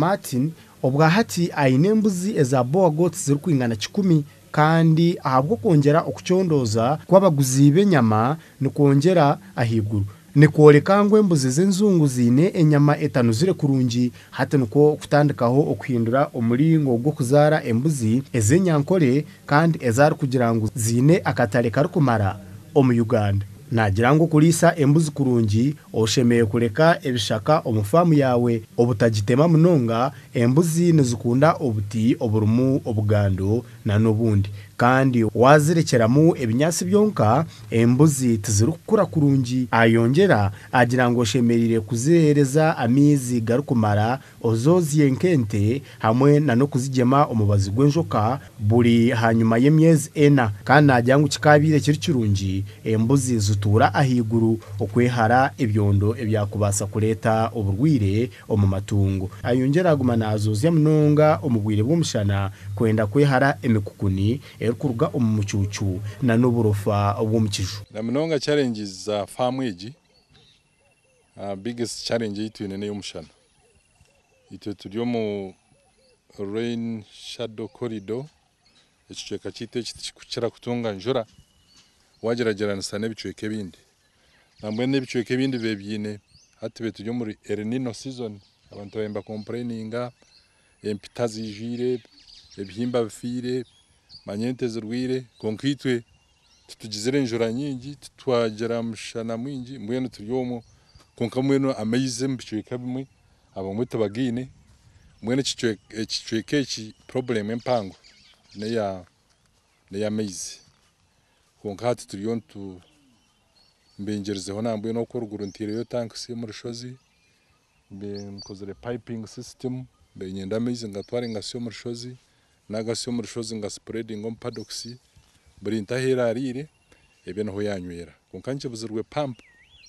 Martin obwahati aine embuzi eza Boer Goats zirikwingana 100 kandi ahabw'okwongyera okucondooza kw'abaguzi b'enyama nikwongyera ahaiguru. Nikworeka ngu embuzi z'enzungu ziine enyama etanuzire kurungi hati nikwo kutandikaho okuhindura omuringo gw'okuzaara embuzi ez'enyankore kandi ezi arikugira ngu ziine akatare karikumara omu Uganda. Naagira ngu okuriisa embuzi kurungi oshemereire kureka ebishaka omu faamu yaawe obutagitema munonga. Embuzi nizikunda obuti oburimu obugando n'obundi kandi waazirekyeramu ebinyaatsi byonka embuzi tizirikukura kurungi. Ayongyera agira ngu oshemereire kuziheereza amaizi garikumara, ozoozye nk'ente hamwe n'okuzigyema omubazi gw'enjoka buri hanyima y'emyezi ena. Kandi naagira ngu kikaabaire kiri kirungi embuzi zituura ahaiguru okwehara ebyondo ebyakubaasa kureeta oburwaire omu matungo. Ayongyera aguma nazoozya munonga omu bwire bw'omushana kwenda kwehara emikukuni erikuruga omu mucuucu n'oburofa bw'omu kiju. Na munonga challenges za faamu egi, biggest challenge ei twine n'ey'omushana. Itwe turi omu rain shadow corridor, ekicweka kyaitu eki tikikukira kutunga njura wagyeragyeranisa n'ebicweka ebindi. Nambwenu n'ebicweka ebindi biba biine, hati tube turi omuri El Nino season, abantu babaire nibacomplaininga empita zijwire, ebihimba bifiire, manya ente zirwire, kwonka itwe titugizire enjura nyingi, titwagira mushana mwingi, mbwenu turi omwo, kwonka mbwenu amaizi omu bicweka ebimwe abamwe tibagaine, mbwenu ekicweka eki problem empango n'ey'amaizi. Kwonka hati turiyo nitu mbengyerizeho nambwenu okwo oruguru ntaireyo tanks omu rushozi, nkozire piping system, mbe niinyenda amaizi ngatware ngasye omu rushozi, nagasya omu rushozi ngaspreadinga omu paddocks, buri nte ahu erariire ebe niho yanywera. Kwonka nkibuzirwe pump,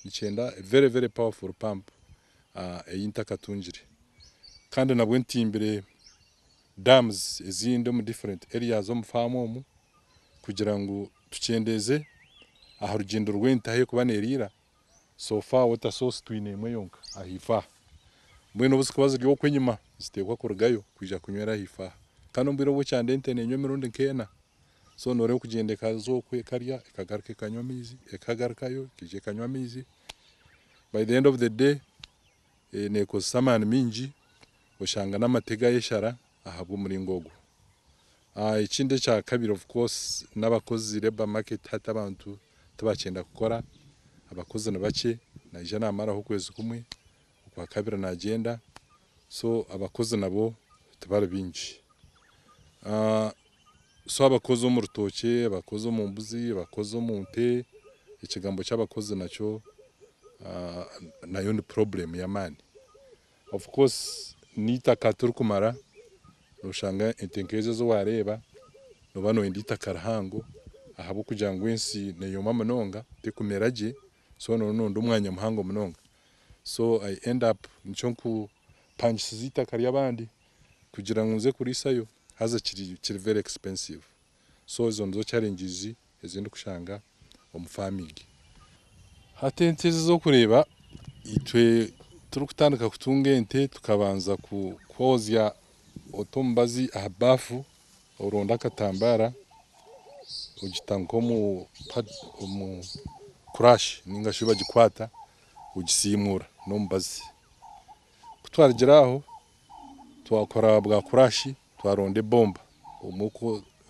nikyenda a very very powerful pump ei ntakatungire. Kandi nabwe ntimbire dams ezindi omu different areas omu faamu omu kugira ngu tukyendeeze aha rugyendo rw'ente ahu erikuba neeriira. So far water source twine emwe yonka ahaifo aha. Mbwenu obu zikuba ziri okwo enyima ziteekwa kurugayo kwija kunywera ahaifo aha. Kandi omu bwire obw'ekyanda ente neenywa emirundi nk'ena. So nooreeba okugyenda ekaza okwo ekarya ekagaruka ekanywa amaizi, ekagarukayo ekaija ekanywa amaizi. By the end of the day neekozesa amaani maingi oshanga n'amate gayeshara ahabw'omuringo ogwo. Ekindi ekya kabiri, of course, n'abakozi, labour market, hati abantu tibakyenda kukora, abakozi ni bakye, naija naamaraho okwezi kumwe, okwa kabiri naagyenda, so abakozi nabo tibari baingi. So abakozi omu rutookye, abakozi omu mbuzi, abakozi omu nte, ekigambo ky'abakozi nakyo nayo ni problem y'amaani. Of course n'eitaka tirikumara, noshanga ente nk'ezo ezi waareeba nooba nooyenda eitaka rihango ahabw'okugira ngu ensi neeyoma munonga tekumera gye, so nooba nooyenda omwanya muhango munonga. So I end up nikyo nkupangisiza eitaka ry'abandi kugira ngu nze kuriisayo haza kiri very expensive. So ezo nizo challenges ezi ndikushanga omu farming. Hati ente ezi ez'okureeba, itwe turikutandika kutunga ente tukabanza kwozya, ota omubazi aha baafu, oronda akatambaara ogita nk'omu omu crush ninga shi bagikwata ogisiimuura n'omubazi. Ku twarugira aho twakora bwa crush, twaronda ebomba,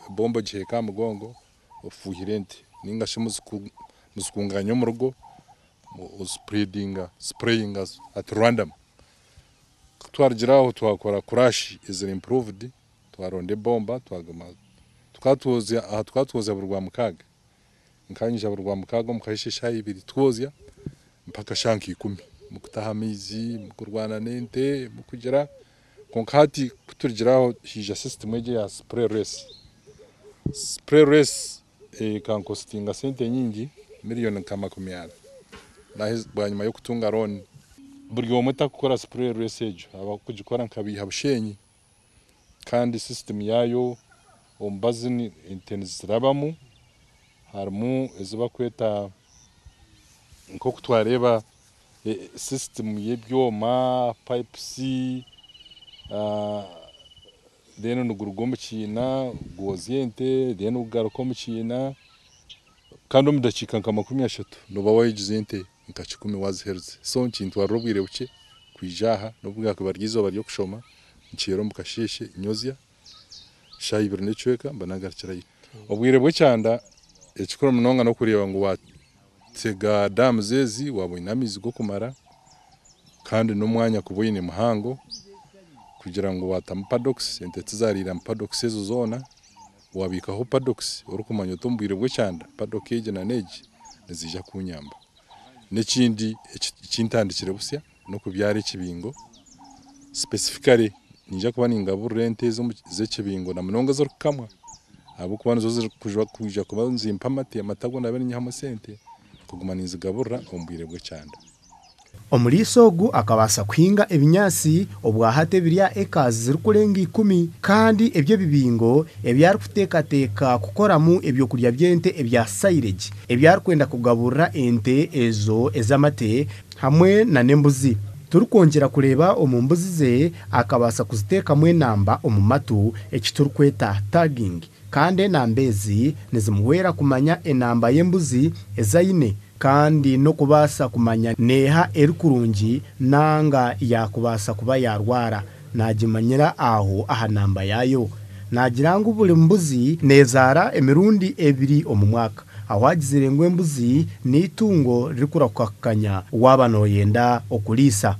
ebomba ogiheeka aha mugongo ofuuhira ente ninga shi muzikunganye omu rugo ospreadinga, sprayinga at random. Ku twarugira aho twakora crush eziri improved, twaronda ebomba twaguma tukaba twozya aha, tukaba twozya buri Rwamukaaga. Nkanyija buri Rwamukaaga omu kasheeshe eshaaha 2 twozya mpaka shaaha nka 10, mukutaha amaizi, mukurwana n'ente, mukugira. Kwonka hati kuturugira aho haija system egi eya spray race. Spray race ekancostinga sente nyingi, miliyoni nka 40, bwanyima y'okutunga loan. Buri omwe takukora spray race egyo, abakugikora nkabiiha Bushenyi, kandi system yaayo omubazi ente nizirabamu, harimu ezi bakweta nk'oku twareeba system y'ebyoma, pipes. Then niguruga omu kiina gwozya ente then gugaruka omu kiina kandi omu dakiika nka 30 nooba wayogize ente nka 100 waaziherize. So nikintwarira obwire bukye kwija aha nobu ryakuba riri eizooba ry'okushoma nkyera omu kasheeshe nyozya shaaha ibiri n'ekicweka mba naagarukirayo. Obwire bw'ekyanda ekikuru munonga n'okureeba ngu waatega dams ezi waaba oine amaizi g'okumara kandi n'omwanya kuba oine muhango kugira ngu waatamu paddocks ente tizaariira mu paddocks ezo zoona, waabiikaho paddocks orikumanya oti omu bwire bw'ekyanda paddock egi na n'egi niziija kunyamba. N'ekindi eki ntandikire busya n'okubyara ekibingo specifically niinyija kuba ningaburira ente z'ekibingo na munonga ezirikukamwa ahabw'okuba nizo zirikwija kuba nizimpa amate, amate agu ndaabe ninyihamu esente kuguma ninzigaburira omu bwire bw'ekyanda. Omuriisa ogu akabaasa kuhinga ebinyaatsi obwahati ebiri aha ekazi zirikurenga 10 kandi eby'ebibingo ebi arikuteekateeka kukoramu ebyokurya by'ente ebya silage ebi arikwenda kugaburira ente ezo ez'amate hamwe n'embuzi. Turikwongyera kureeba omu mbuzi ze akabaasa kuziteekamu enamba omu matu eki turikweta tagging kandi enamba ezi nizimuhwera kumanya enamba y'embuzi ezi aine kandi n'okubaasa kumanya neeha eri kurungi nanga yaakubaasa kuba yaarwara naagimanyira aho aha namba yaayo. Naagira ngu buri mbuzi neezaara emirundi ebiri omu mwaka. Aho agizire ngu embuzi n'eitungo ririkurakukanya waaba nooyenda okuriisa.